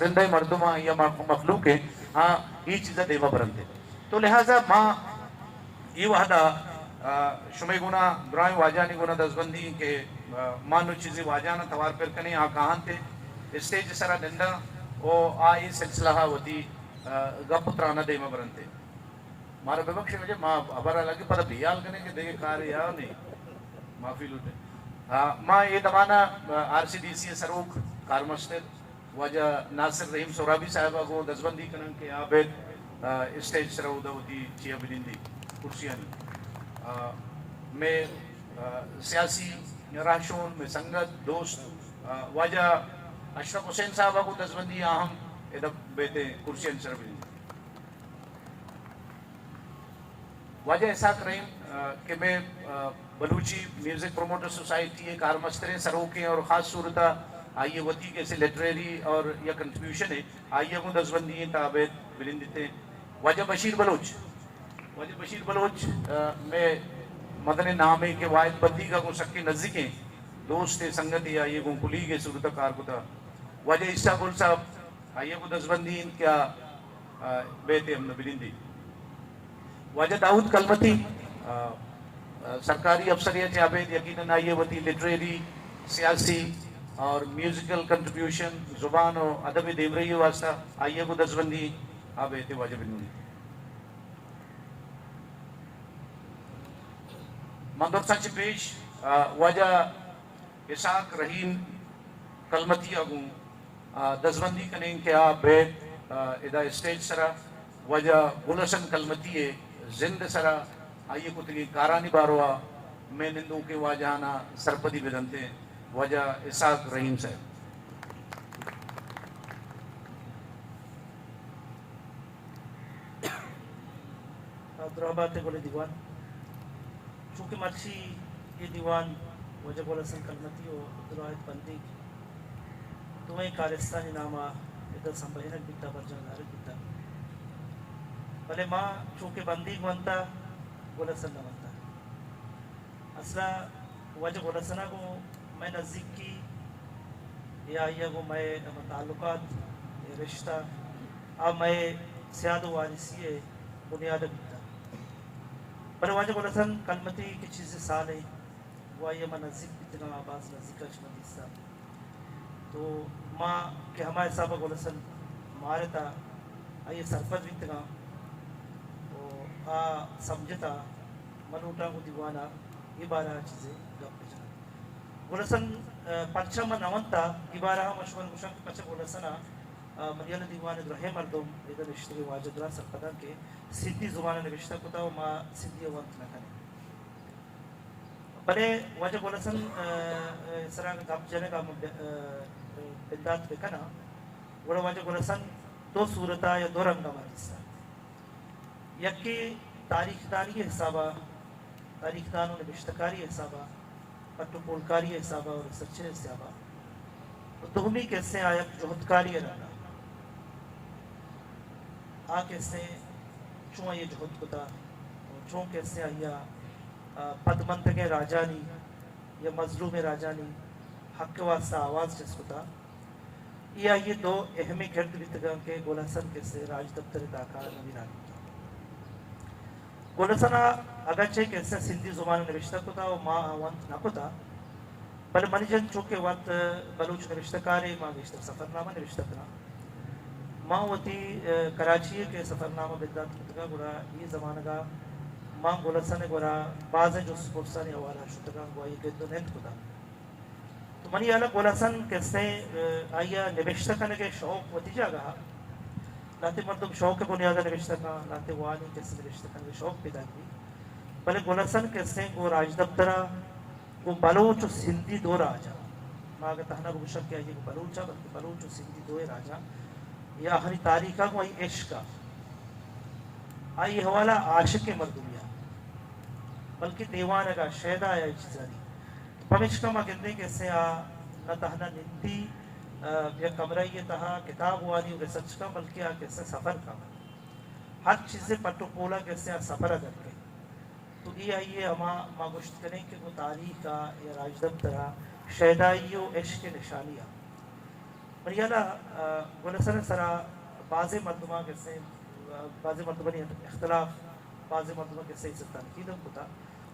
زندہ مردم آں یا مخ-، مخلوق ہیں، آ اے چیزا دیما برنتے۔ تو لہذا ما اے وہدا، آ، شمے گونا درائیں واجہانی گونا دزبندی ایں کہ، آ، ما نوں چیزے واجہانا توار پر کنیں، آ کاہنتے اسٹیج سرا ننداں و آ اے سلسلہ وتی، آ، گپ ترانا دیما برنتے۔ مارا ببخشے واجہ، ما ہبرا لگے پدا بیال کنیں کہ دگہ کارے یا نہیں۔ معافی لوٹیں۔ آ، ما اے دمانا، آ، آر سی ڈی سی سروک کارمستر واجہ ناصر رحیم سہرابی صاحبا گوں دزبندی کنن کہ آ بیت، آ، اسٹیج سرا اودا وتی چیا بنندی کرسیانی۔ آ، مئے، آ، سیاسی رہشون، مئے سنگت، دوست، آ، واجہ اشرف حسین صاحبا گوں دزبندی آ ہم ادا بیتیں کرسیانی سرا بنندی۔ واجہ اسحاق رحیم، آ، کہ مئے، آ، بلوچی میوزک پروموٹر سوسائٹی ءِ کارمستریں سروکیں اور خاص صورتا آئی ءِ وتی کسے لٹریری اور یا کنٹریبیوشن ہے، آئی ءَ گوں دزبندی ایں تا ابید بنندیتیں۔ واجہ بشیر بلوچ، واجہ بشیر بلوچ، آ، مئے مدن نامے کہ واحد بندیگا گوں سکیں نزیکیں دوستے سنگتے، آئی ءَ گوں کلیگے صورتا کار کتا۔ واجہ عیسیٰ گل صاحب، آئی ءَ گوں دزبندی انت کہ آ، آ، بیت ہم نہ بنندی۔ واجہ داؤد کلمتی، آ، آ، سرکاری افسرے ءَ چہ ابید یقیناً آئی ءِ وتی لٹریری، سیاسی اور میوزیکل کنٹریبیوشن، زبان و ادب دیمرئی واسطہ آئی ءَ گوں دزبندی آ بیت واجہ بنندی۔ من درساں چہ پیش، آ، واجہ اسحاق رحیم کلمتی ءَ گوں، آ، دزبندی کنیں کہ آ بیت، آ، ادا اسٹیج سرا واجہ گل حسن کلمتی ءِ زند سرا آئی ءِ کتگیں کارانی باروا مئے نندوکیں واجہانا سرپدی بدنتیں۔ واجہ اسحاق رحیم صاحب۔ دراہ بات ئے گل دیوان۔ چونکہ مرچی اے دیوان واجہ گل حسن کلمتی و عبدالواحد بندیگ دوئیں کارستانی ناما ادا سمبہینگ بیتا، برجاہ دارگ بیتا، بلے ما چونکہ بندیگ ونتا، گل حسن نہ ونتا۔ اصلا واجہ گل حسن ءَ گوں مئے نزیکی یا آئی ءَ گوں مئے ہما تعلقات، اے رشتہ، آ مئے سیاد و وارثی ءِ بنیاد ءَ بیتگ۔ بلے واجہ گل حسن کلمتی کہ چیزے سال ءَ گوں آئی ءَ ما نزیک بیتگاں، آ باز نزیک ءَ چہ من دیستگ۔ تو ما کہ ہما حساب ءَ گل حسن مارت ءَ آئی ءَ سرپد بیتگاں، تو آ سمجھت ءَ من لوٹاں گوں دیوان ءَ اے بارہ ءَ چیزے گپ بجناں۔ گل حسن، آ، پرچا من نہ ونتا، اے بارہ ءَ من شمارا گوشاں کہ پرچا گل حسن ءَ، آ، منی ہیال ءَ دیوان ءِ درہیں مردم ادا نشتگیں واجہ دراہ سرپداں کہ سندھی زبان ءَ نبشتہ کتا و ما سندھی ءَ ونت نہ کنیں۔ بلے واجہ گل حسن، آ، آ، سرا گپ جنگ ءَ من ب-، آ، آ، بندات بکناں، گڑا واجہ گل حسن دو صورت ءَ یا دو رنگ ءَ من دیستگ۔ یکے تاریخ دانی ءِ حساب ءَ، تاریخ دان و نبشتہ کاری ءِ حساب ءَ، پٹ و پولکاری ءِ حساب ءَ و ریسرچ ءِ حساب ءَ۔ و دومی کسے آ یک جہدکاری ءِ رنگ ءَ۔ آ کسے چون آئی ءَ جہد کتا و چون کسے آئی ءَ، آ، پدمنتگیں راجانی یا مظلومیں راجانی حق ءِ واسطہ آواز چست کتا۔ اے آئی ءِ دو اہمیں کرد بیتگاں کہ گل حسن کسے راجدپتر ءِ تاکا نمیران بیتگ۔ گل حسن ءَ اگرچہ کسے سندھی زبان ءَ نبشتہ کتا و ما آ ونت نہ کتا، بلے منی جند چونکہ وت بلوچ نبشتہ کارے، ما گیشتر سفرنامہ نبشتہ کناں۔ ما وتی، آ، کراچی ءَ کہ سفرنامہ بندات کتگا، گڑا اے زمانگا ما گل حسن ءِ گورا بازیں جست پرسانی حوالہ ءَ شتگاں، گوں آئی ءَ گند و نند کتا۔ تو منی ہیال ءَ گل حسن کسے، آ، آئی ءَ نبشتہ کنگ ءِ شوق وتی جاگہ ءَ۔ لہتے مردم شوق ءِ بنیاد ءَ نبشتہ کن، لہتے وانی کسے نبشتہ کنگ ءِ شوق پیداک بی۔ بلے گل حسن کسے گوں راجدپتر ءَ، گوں بلوچ و سندھی دو راج ءَ، ما اگہ تہنا بگوشاں کہ آئی ءَ گوں بلوچ ءَ، بلکہ بلوچ و سندھی دوئیں راج ءَ، یا آہانی تاریخ ءَ گوں آئی عشق ءَ، آئی حوالہ عاشقیں مردمے ءَ، بلکہ دیوانگ ءَ، شیدا ءَ اے چیزانی۔ پمیشکا ما گندیں کہ کسے آ نہ تہنا نندی، آ، یک کمرہ ءِ تہا کتاب وانی و ریسرچ کن، بلکہ آ کسے سفر کن۔ ہر چیزے پٹ و پولا کسے آ سفر ءَ در کن۔ تو اے آئی ءِ ہما ما گوشت کنیں کہ گوں تاریخ ءَ یا راجدپتر ءَ شیدائی و عشق ءِ نشانی ءَ۔ منی ہیالا، آ، گل حسن ءِ سرا بازیں مردماں کسے، آ، بازیں مردمانی اختلاف، بازیں مردماں کسے ایشی ءِ تنقید ہم کتا۔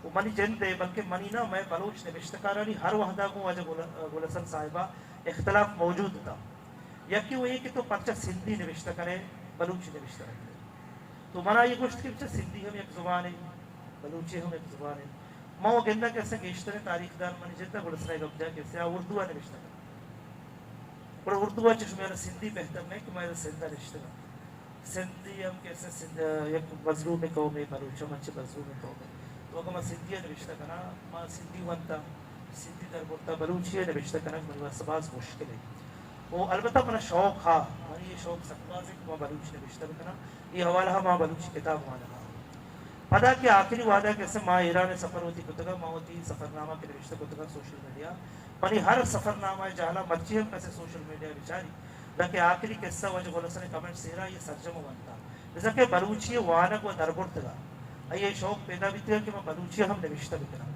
و منی جند ءِ، بلکہ منی نہ، مئے بلوچ نبشتہ کارانی ہر وہدا گوں واجہ گل، گل حسن صاحبا اختلاف موجود اتا۔ یکے و اے کہ تو پرچا سندھی نبشتہ کنے، بلوچی نبشتہ نہ کنے۔ تو منا اے گوشت کہ بچا سندھی ہم یک زبانے، بلوچی ہم یک زبانے۔ ما و گنداں کہ اسے گیشتریں تاریخ دان منی جند ءَ گل حسن ءِ گپ جا کہ اسے آ اردو ءَ نبشتہ کنت۔ گڑا اردو ءَ چہ شمئے سندھی بہتر نہ کہ ما سندھ ءَ نبشتہ کنت۔ سندھی ہم کہ اسے سندھ، یک مظلوم قومے، بلوچ ہم انچیں مظلوم قومے۔ تو اگاں ما سندھی ءَ نبشتہ کناں، ما سندھی ونتاں، سندھی دربرتاں، بلوچی ءَ نبشتہ کنگ منی واسطہ باز مشکل ہے۔ و البتہ منا شوق ہا، منی یہ شوق سک باز ہے کہ ما بلوچی نبشتہ بکناں۔ اے حوالہ ءَ ما بلوچی کتاب وانگ ءَ آں۔ پدا کہ آخری وہد ءَ کہ اسے ما ایران ءِ سفر وتی کتگ ءَ، ما وتی سفرنامہ کہ نبشتہ کتگ ءَ سوشل میڈیا، منی ہر سفرنامہ ءِ جہل ءَ مرچی ہم کسے سوشل میڈیا ءَ بچاری، داں کہ آخری قصہ واجہ گل حسن ءِ کمنٹس ءِ سرا یہ سرجم ونت ءَ۔ بزاں کہ بلوچی ءِ وانگ و دربرتگ ءَ آئی ءَ شوق پیدا بیتگ کہ من بلوچی ءَ ہم نبشتہ بکناں۔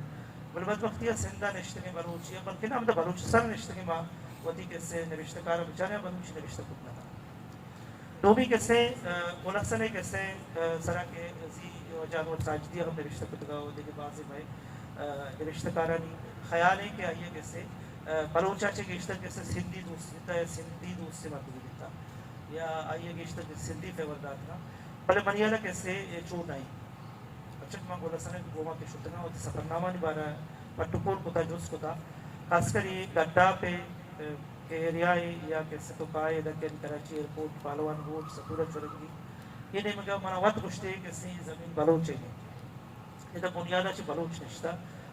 بلے بدبختی ءَ سندھ ءَ نشتگیں بلوچی ءَ، بلکہ نہ ہمدا بلوچستان ءَ نشتگیں ما وتی کسے نبشتہ کار ءَ بچاریں بلوچی نبشتہ کت نہ کناں۔ دومی کسے، آ، گل حسن ءِ کسے، آ، سرا کہ زی واجہ انور ساجدی ءَ ہم نبشتہ کتگ ءَ و دگہ بازیں مئے، آ، نبشتہ کارانی خیال ہے کہ آئی ءِ کسے، آ، بلوچ ءَ چہ گیشتر کسے سندھی دوست بیتا یا سندھی دوست مردم بیتا یا آئی ءَ گیشتر کسے سندھی فیور داتگ ءَ۔ بلے منی ہیال ءَ کسے اے چو نہ انت۔ پرچا کہ من گل حسن ءِ گوما کہ شتگاں وتی سفرنامہانی بارہ ءَ پٹ و پول کتا، جست کتا، خاص کر اے گڈاپ ءِ، اے، کہ ایریا ءِ یا کہ ستوکا ءِ، ادا کہ کراچی ایئرپورٹ، پالوان روڈ، ستورا چرنگی، اے نیمگ ءَ منا وت گوشتے کہ سیں زمین بلوچ ءِ انت۔ ادا بنیاد ءَ چہ بلوچ نشتہ۔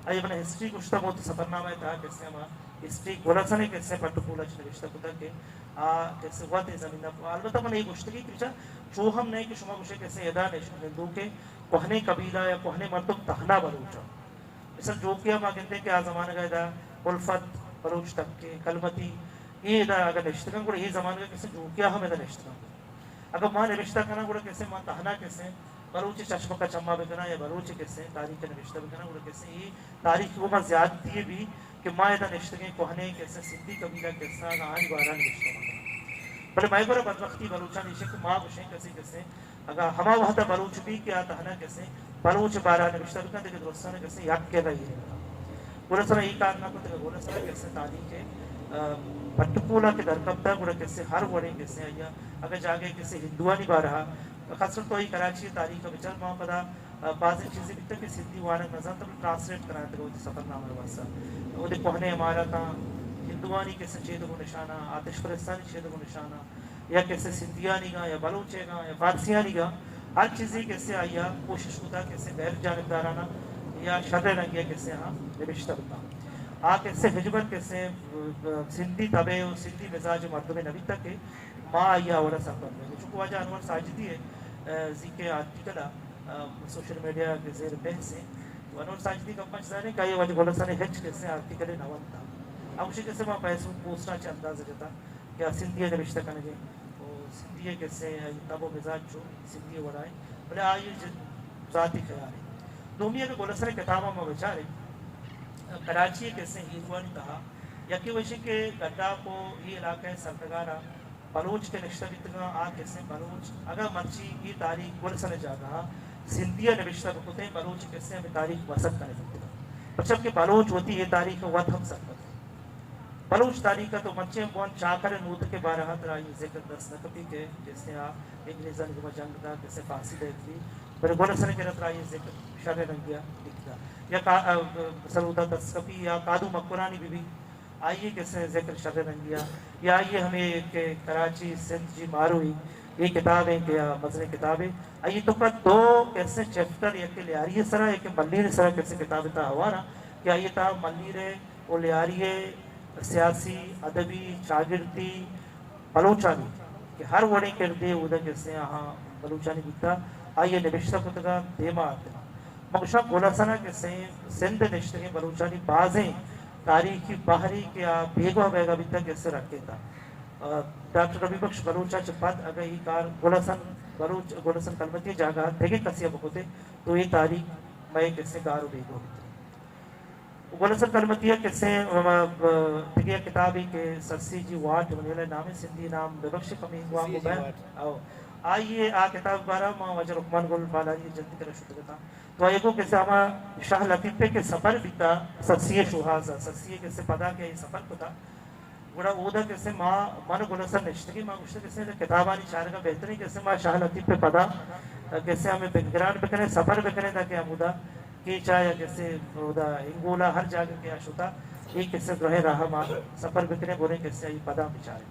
آئی ءَ منا ہسٹری گوشتہ، من وتی سفرنامہ ءِ تہا کہ سیں ہما ہسٹری گل حسن ءِ کہ سیں پٹ و پول ءَ چہ نبشتہ کتگ کہ آ کہ سیں وت اے زمین ءَ، البتہ من اے گوشتگی کہ بچار چو ہم نہ کہ شما گوشے کہ سیں ادا نش-، نندوکیں کوہنیں قبیلہ یا کوہنیں مردم تہنا بلوچ انت۔ مثال جوکیا ما گندیں کہ آ زمانگ ءَ ادا الفت، بلوچ ٹکے، کلمتی، اے ادا اگاں نشتگاں گڑا اے زمانگ ءَ کسے جوکیا ہم ادا نشتگاں۔ اگاں ما نبشتہ کناں گڑا کسے ما تہنا کسے بلوچ چشمک ءَ چما بکناں یا بلوچ کسے تاریخ ءَ نبشتہ بکناں گڑا کسے اے تاریخ ءَ گوں ما زیادتی بی کہ ما ادا نشتگیں کوہنیں کسے سندھی قبیلہ کسے اگاں آنی بارہ نبشتہ بکناں۔ بلے مئے گورا بدبختی بلوچانی ایش کہ ما گوشیں کسے کسے اگاں ہما وہد ءَ بلوچ بی کہ آ تہنا کسے بلوچ بارہ نبشتہ بکن، دگہ درستاں کسے یک کے رہی۔ گڑا سرا اے کار نہ کتگ، گڑا سرا کسے تاریخ ءِ، آ، پٹ پولا کہ در کپتا، گڑا کسے ہر وڑیں کسے آیا، اگاں جاگہ کسے ہندوانی بارہ، خاص کر تو اے کراچی تاریخ ءَ بچار ما پدا، آ، بازیں چیزے بیتگ کہ سندھی وانگ نہ زانت، بلے ٹرانسلیٹ کنائینتگ وتی سفرنامہ ءِ واسطہ۔ وتی کوہنیں عمارتاں، ہندوانی کسے چیدگ و نشاناں، آتش پرستانی چیدگ و نشاناں، یا کسے سندھیانیگاں یا بلوچیگاں یا فارسیانیگاں، ہر چیزے کسے آئی ءَ کوشش کتا کسے غیر جانبدارانہ یا شر رنگی ءَ کسے آہاں نبشتہ بکاں۔ آ کسے ہچبر کسے، ا، سندھی طبع و سندھی مزاج مردمے نہ بیتا کہ ما آئی ءَ وڑا سرپد بیں۔ چونکہ واجہ انور ساجدی ءِ، ا، زیکیں آرٹیکل ءَ، ا، سوشل میڈیا ءَ کہ زیر بحث ایں۔ تو انور ساجدی گپاں چہ زانیں کہ آئی ءَ واجہ گل حسن ءِ ہچ کسے آرٹیکلے نہ ونتا۔ آ گوشی کسے ما فیس بک پوسٹاں چہ اندازہ جتا۔ کہ آ سندھی ءِ نبشتہ کنگ ءَ، و سندھی ءِ کسے آئی تب و مزاج چو سندھی ءِ وڑا ایں، بلے آئی ءِ ج-، ذاتی خیال ایں۔ دومی اگہ گل حسن ءِ کتاباں ما بچاریں، کراچی ءِ کسے ہیروانی تہا یکے وشی کہ گڈاپ و اے علاقہ ءِ سرڈگار ءَ بلوچ کہ نشتہ بیتگاں، آ کسے بلوچ اگاں مرچی اے تاریخ گل حسن ءِ جاگہ ءَ سندھی ءَ نبشتہ بکتیں، بلوچ کسے ہمے تاریخ وسک کنگ بیتگاں۔ پرچا کہ بلوچ وتی اے تاریخ ءَ وت ہم سرپد بلوچ تاریخ ءَ تو مرچی ہم بوان چاکر ءِ نوتک ءِ بارہ ءَ ترا آئی ءِ ذکر دست نہ کپی کہ کسے آ انگریزانی گوما جنگ دات، کسے پھاسی دئیگ بی، بلے گل حسن ءِ کرا ترا آئی ءِ ذکر شریں رنگے ءَ لکھتا۔ یا کا-، ا، سرودا دست کپی یا کادو مکرانی بی بی، آئی ءِ کسے ذکر شریں رنگے ءَ، یا آئی ءِ ہمے کہ کراچی سندھ جی ماروئی، اے کتابیں کہ آ مزنیں کتابے، آئی ءِ توکا دو کسے چیپٹر، یکے لیاری ءِ سرا، یکے ملیر ءِ سرا کسے کتاب ءِ تہا ہوار ءَ کہ آئی ءِ تہا ملیر ءِ و لیاری ءِ سیاسی، ادبی، چاگردی بلوچانی کہ ہر وڑیں کردے اود ءَ کسے آہاں بلوچانی بیتا، آئی ءَ نبشتہ کتگاں، دیما آتگاں۔ من گوشاں گل حسن ءَ کسے سندھ ءَ نشتگیں بلوچانی بازیں تاریخی بہرے کہ آ بیگواہ بیگا بیتا کسے رکیتا۔ آ، ڈاکٹر ربی بخش بلوچ ءَ چہ پد اگاں اے کار گل حسن بلوچ، گل حسن کلمتی ءِ جاگہ ءَ دگہ کسے ءَ بکتے تو اے تاریخ مئے کسے گار و بیگواہ بیتگ۔ گل حسن کلمتی ءِ کسے، ام، دگہ کتابے کہ سسی جی واٹ، منی ہیال ءَ نام اِنت، سندھی نام ببخش کمیں گوانگو بہ۔ او، آئی ءِ آ کتاب ءِ بارہ ءَ ما واجہ لقمان گل پالاری ءِ جند ءِ کرا شتگ اتاں۔ تو آئی ءَ گوں کسے ہما شاہ لطیف ءِ کہ سفر بیتا، سسی ءِ شوہاز ءَ، سسی ءِ کسے پدا کہ آئی ءَ سفر کتا، گڑا اودا کسے ما، من گل حسن نشتگیں، ما گوشتگ کسے کتابانی چارگ ءَ بہتریں کسے ما شاہ لطیف ءِ پدا کسے ہمے بگران بکنیں، سفر بکنیں، تاکہ ہمودا کیچ ءَ یا کسے اودا ہنگول ءَ ہر جاگہ کہ آ شتا، اے کسے درہیں راہ ءَ ما سفر بکنیں، بریں کسے آئی پدا بچاریں۔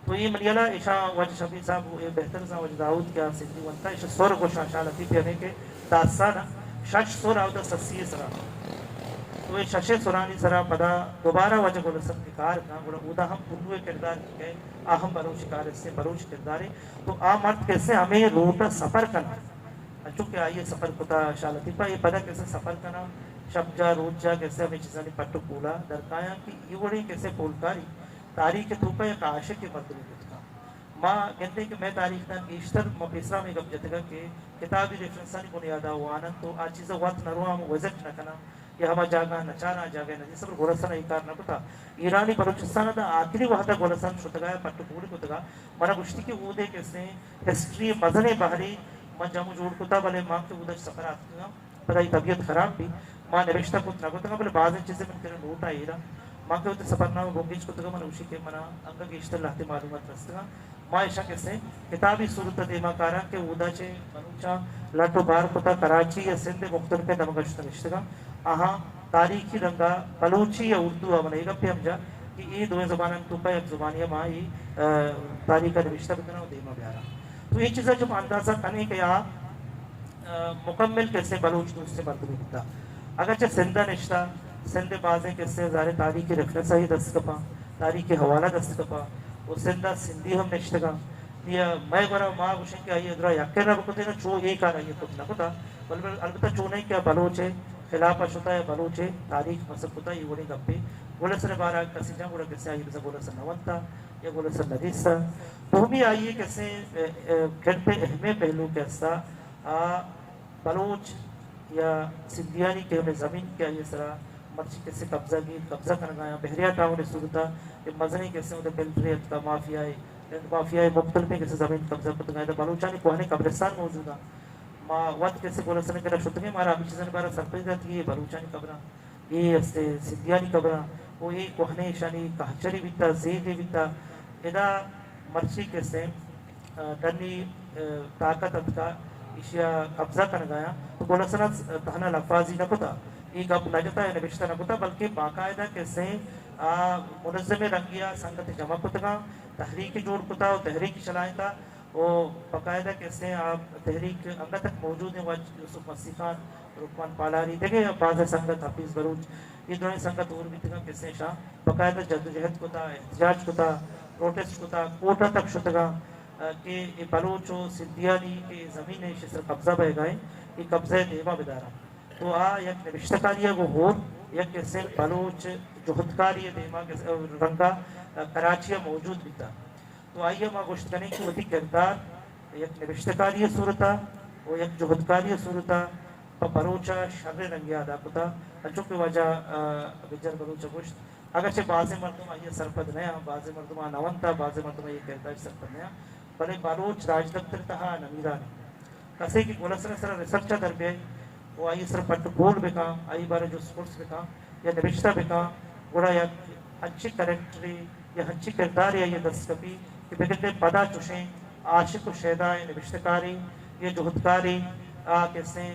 تو اے منی ہیال ءَ ایشاں واجہ شفیع صاحب ءُ اے بہتر زان واجہ داؤد کہ آ سندھی ونتا، ایشاں سر گوشاں، شاہ لطیف یعنی کہ داستان ءَ شش سر اودا سسی ءِ سرا۔ تو اے ششیں سرانی سرا پدا دوبارہ واجہ گل حسن کہ کار کن، گڑا اودا ہم پلو ءِ کردار کہ آ ہم بلوچ کارستے، بلوچ کردارے۔ تو آ مرد کسے ہمے روٹ ءَ سفر کنا، انچو کہ آئی ءَ سفر کتا شاہ لطیف ءَ، اے پدا کسے سفر کنا، شپ جا روچ جا کسے ہمے چیزانی پٹ ءُ پولا درکایاں کہ اے وڑیں کسے پولکاری تاریخ ءِ توکا یک عاشقیں مردمے کت کن۔ ما گندیں کہ مئے تاریخ دان گیشتر ما پیسرا ہمے گپ جتگ کہ کتابی ریفرنسانی بنیادا وانن تو آ چیزا وت نہ رواں، ہم وزٹ نہ کناں یا ہما جاگہ نہ چاراں، جاگہ نہ دیستاں، بلے گل حسن ءَ اے کار نہ کتا۔ ایرانی بلوچستان ءَ داں آخری وہد ءَ گل حسن شتگا یا پٹ ءُ پول کتگا، منا گوشتی کہ اودے کسے ہسٹری مزنیں بہرے من جم ءُ جوڑ کتا، بلے ما کہ اودا سفر ءَ اتکگاں، پدا اے طبیعت خراب بی، ما نبشتہ کت نہ کتگاں، بلے بازیں چیزے من کرا نوٹ ءَ ایراں۔ ما کہ وتی سفرنامہ بنگیج کتگاں، من گوشی کہ منا انگہ گیشتر لہتے معلومات رستگاں۔ ما ایشاں کسے کتابی صورت ءَ دیما کاراں کہ اودا چہ بلوچاں لٹ ءُ بار کتا، کراچی یا سندھ ءِ مختلفیں دمگاں شتہ نشتگاں۔ آہاں تاریخی رنگا بلوچی یا اردو ءَ، من اے گپے ہم جا کہ اے دوئیں زبانانی توکا یک زبانے ءَ ما اے، ا، تاریخ ءَ نبشتہ بکناں ءُ دیما بیاراں۔ تو اے چیزا چہ ما اندازہ کنیں کہ آ ءَ مکمل کسے بلوچ دوستیں مردمے بوتا۔ اگرچہ سندھ ءَ نشتا، سندھ ءِ بازیں کسے ظاہر تاریخی ریفرنس آئی دست کپاں، تاریخی حوالہ دست کپاں، ءُ سندھ ءَ سندھی ہم نشتگاں۔ یا مئے گورا ما گوشیں کہ آئی ءَ درا یکے نہ بکتیں، چو اے کار آئی ءَ کت نہ کتا، بل، بل البتہ چونیں کہ آ بلوچ ءِ خلاف ءَ شتا یا بلوچ ءِ تاریخ مسخ کتا، اے وڑیں گپے گل حسن ءِ بارہ ءَ کسی جاں گڑا کسے آئی ءَ بزاں گل حسن نہ ونتا یا گل حسن نہ دیستا۔ دومی آئی ءِ کسے، ا، ا، کرد ءِ اہمیں پہلو کہ استا، آ بلوچ یا سندھیانی کہ ہمے زمین کہ آئی ءِ سرا مرچی کسے قبضہ گیر، قبضہ کنگایاں، بحریہ ٹاؤن ءِ صورتا کہ مزنیں کسے اودا ملٹری اتکا، مافیا ءِ، مافیا ءِ مختلفیں کسے زمین قبضہ کتگاں، ادا بلوچانی کوہنیں قبرستان موجوداں۔ ما وت کسے گل حسن ءِ کرا شتگیں، مارا ہمے چیزانی بارہ ءَ سرپدی داتگی، اے بلوچانی قبراں، اے استیں سندھیانی قبراں، ءُ اے کوہنیں ایشانی کہچرے بیتا، زیدے بیتا۔ ادا مرچی کسے ڈنی، ءَ، طاقت اتکا ایشی ءَ قبضہ کنگایاں، تو گل حسن ءَ تہنا لفاظی نہ کتا، اے گپ نہ جتا یا نبشتہ نہ کتا، بلکہ باقاعدہ کسے آ منظمیں رنگے ءَ سنگت جمع کتگاں، تحریک جوڑ کتا ءُ تحریک چلائینتا ءُ باقاعدہ کسے آ تحریک انگت تک موجود ایں، واجہ یوسف مستی خان، لقمان پالاری، دگہ بازیں سنگت، حفیظ بلوچ، اے درائیں سنگت ہور بیتگاں، کسے شاں باقاعدہ جدوجہد کتا، احتجاج کتا، پروٹسٹ کتا، کورٹ ءَ تک شتگاں، ءَ، کہ اے بلوچ ءُ سندھیانی کہ زمین ایں، ایشی سر قبضہ بئیگا ایں، اے قبضہ ءَ دیما بداراں۔ تو آ یک نبشتہ کاری ءَ گوں ہور، یک کسے بلوچ جہدکاری ءِ دیما کہ رنگا، ءَ، کراچی ءَ موجود بیتا۔ تو آئی ءَ ما گوشت کنیں کہ وتی کردار یک نبشتہ کاری ءِ صورت ءَ ءُ یک جہدکاری ءِ صورت ءَ پہ بلوچ ءَ شریں رنگے ءَ ادا کتا، انچو کہ واجہ، ءَ، بجر بلوچ ءَ گوشت، اگرچہ بازیں مردم آئی ءَ سرپد نہ آں، بازیں مردم آ نہ ونتا، بازیں مردم آئی ءِ کردار ءَ سرپد نہ آں، بلے بلوچ راجدپتر ءِ تہا نمیران ایں۔ کسے کہ گل حسن ءِ سرا ریسرچ ءَ در بیائے ءُ آئی ءِ سرا پٹ ءُ پول بکاں، آئی ءِ بارہ ءَ جست پرس بکاں یا نبشتہ بکاں، گڑا یک انچیں کریکٹرے یا انچیں کردارے آئی ءَ دست کپی کہ بگندے پدا چوشیں عاشق ءُ شیدا ءِ نبشتہ کارے یا جہدکارے آ کسے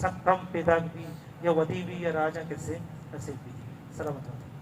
سک کم پیداک بی یا ودی بی یا راجاں کسے نصیب بی۔ سلامت بات۔